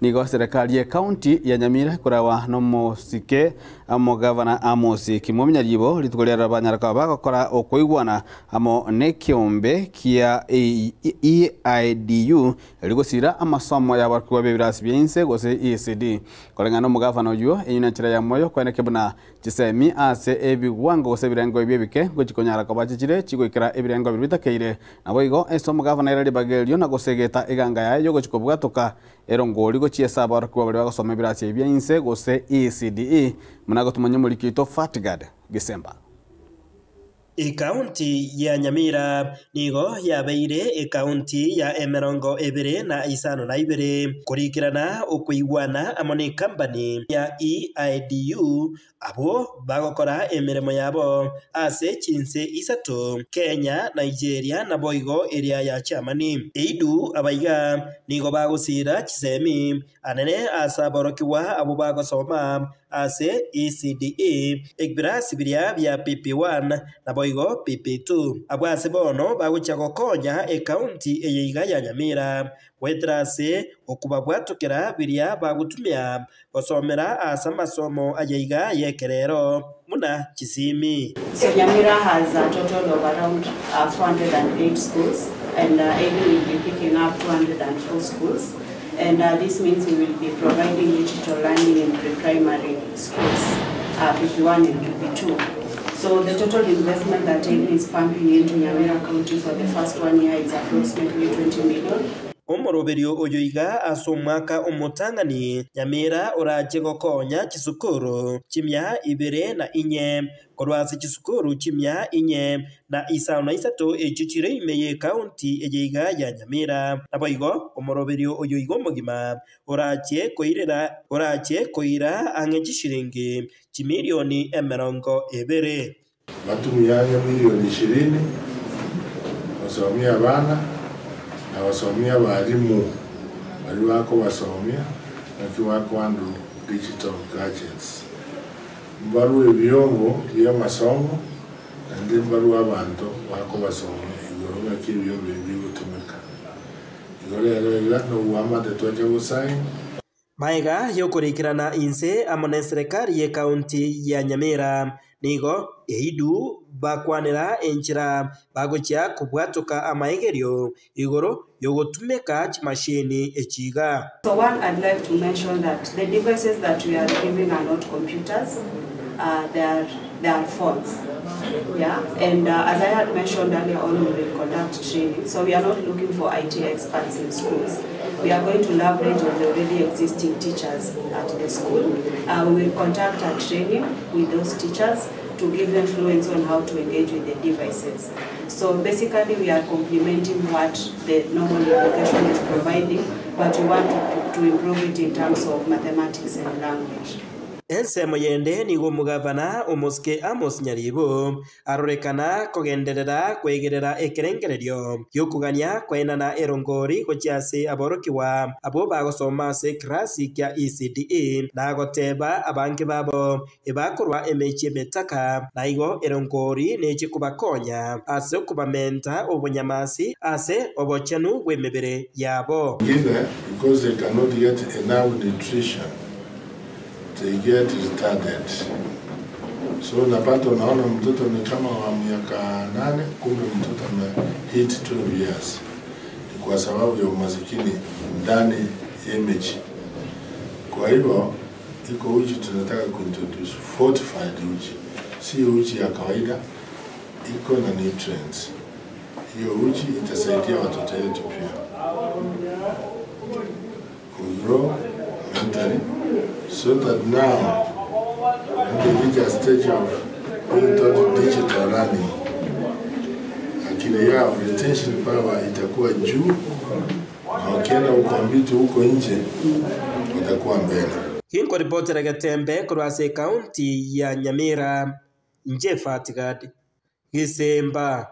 Nigo serikali ye county ya Nyamira ekorawa nomosike omogavana Amos Kimwami Nyaribo rituko riarero banyara koba bagokora okoigwana amo nekeombe kia EIDU erio gosira amasomo yaborokigwa b'ebirasi bia inse gose ECD. Koreng'ana nomogavana oyio eyio nenchera ya moyo kweneke buna Chisemi ase ebigwango gose ebirengo ebio ebike ngochia konyara koba chichire chigoikera ebirengo biria bitakeire. Naboigo ase omogavana ere ribaga erio na gosegeta eganga yaye y'ogochia kobwatoka erongori gochia ase aborokigwa baria bagosoma ebirasi ebi bia inse gose ECDE, buna agotumanya omoriki oito Fatgard Gisemba. Ekaunti ya Nyamira nigo yabeire ekaunti ya emerongo ebere na isano na ibere korikerana okoigwana amo necompany ya EIDU abwo bagokora emeremo yabo ase chinse isato, Kenya, Nigeria naboigo eria ya Germany. EIDU abaiga nigo bagosira chisemi anene ase aborokigwa abwo bagosoma Ase ECDE, ebirasi biria bia PP1 naboigo PP2. Abwo ase bono bagochia gokonya ecounty eye iga ya Nyamira goetera ase okobabwatokera biria bagotumia gosomera ase amasomo aya iga y'ekerero buna chisimi. So Nyamira has a total of around 408 schools and EIDU will be picking up 204 schools. And this means we will be providing digital learning in pre-primary schools, PP1 and PP2. So the total investment that EIDU is pumping into Nyamira County for the first 1 year is approximately 20 million. Omoroberio oyo iga ase omwaka omotang'ani Nyamira orache gokonya chisukuru chimia ibere na inye Korwa ase chisukuru chimia inye na isano na isato echio chire ime y'ekaunti eye iga ya Nyamira. Naboigo omoroberio oyo iga omogima orachie koirera orachie koira ang'e chishilingi chimilioni emerongo ebere. Batumiange milioni ishirini gosomia abana na gosomia abalimu baria bakobasomia naki bakohandle digital gadgets. Mbarue ebiombo bi'amasomo, naende mbarue abanto bakobasomia igoro ng'aki ebiombo ebi bigotumeka. Igo rero iga nobwamate twacha gosign. Magega y'okorikerana inse amo neserekari y'ekaunti ya Nyamira, nigo EIDU bakwanera enchera bagochia kobwatoka amaegerio igoro y'ogotumeka chimashini echi iga. So one I'd like to mention that the devices that we are giving are not computers, they are, they are phones. Yeah, and as I had mentioned earlier on, we will conduct training. So we are not looking for IT experts in schools. We are going to leverage on the already existing teachers at the school. We will conduct a training with those teachers to give them fluency on how to engage with the devices. So basically we are complementing what the normal education is providing, but we want to, to improve it in terms of mathematics and language. Ensemo yende nigo omogavana omosike Amos Nyaribo arorekana kogenderera kwegerera ekerengererio gi'okogania koenana erongori gochia ase aborokigwa abwo bagosoma ase ekerasi kia ECDE na goteba abange babo Ebakorwa emechie emetaka, na igo erongori nechie kobakonya ase okobamenta obonyamasi ase obochenu bw'emebere yabo. Ingine because they cannot get enough nutrition they get retarded so unapata unaona mtoto ni kama wa miaka nane kumbe mtoto ame hit 12 years ni kwa sababu ya umasikini ndani ya mechi kwa hivyo Iko uji tunataka kuintroduce fortified uji, si uji ya kawaida, iko na nutrients. Hiyo uji itasaidia watoto wetu pia kugrow mentally so that now when they reach a stage of being taught digital learning, akili yao retention power itakuwa juu na wakienda kucompete huko nje watakuwa mbele. Ginkoripotera Getembe korwa ase ekaunti ya Nyamira, inche Fatgad Gisemba.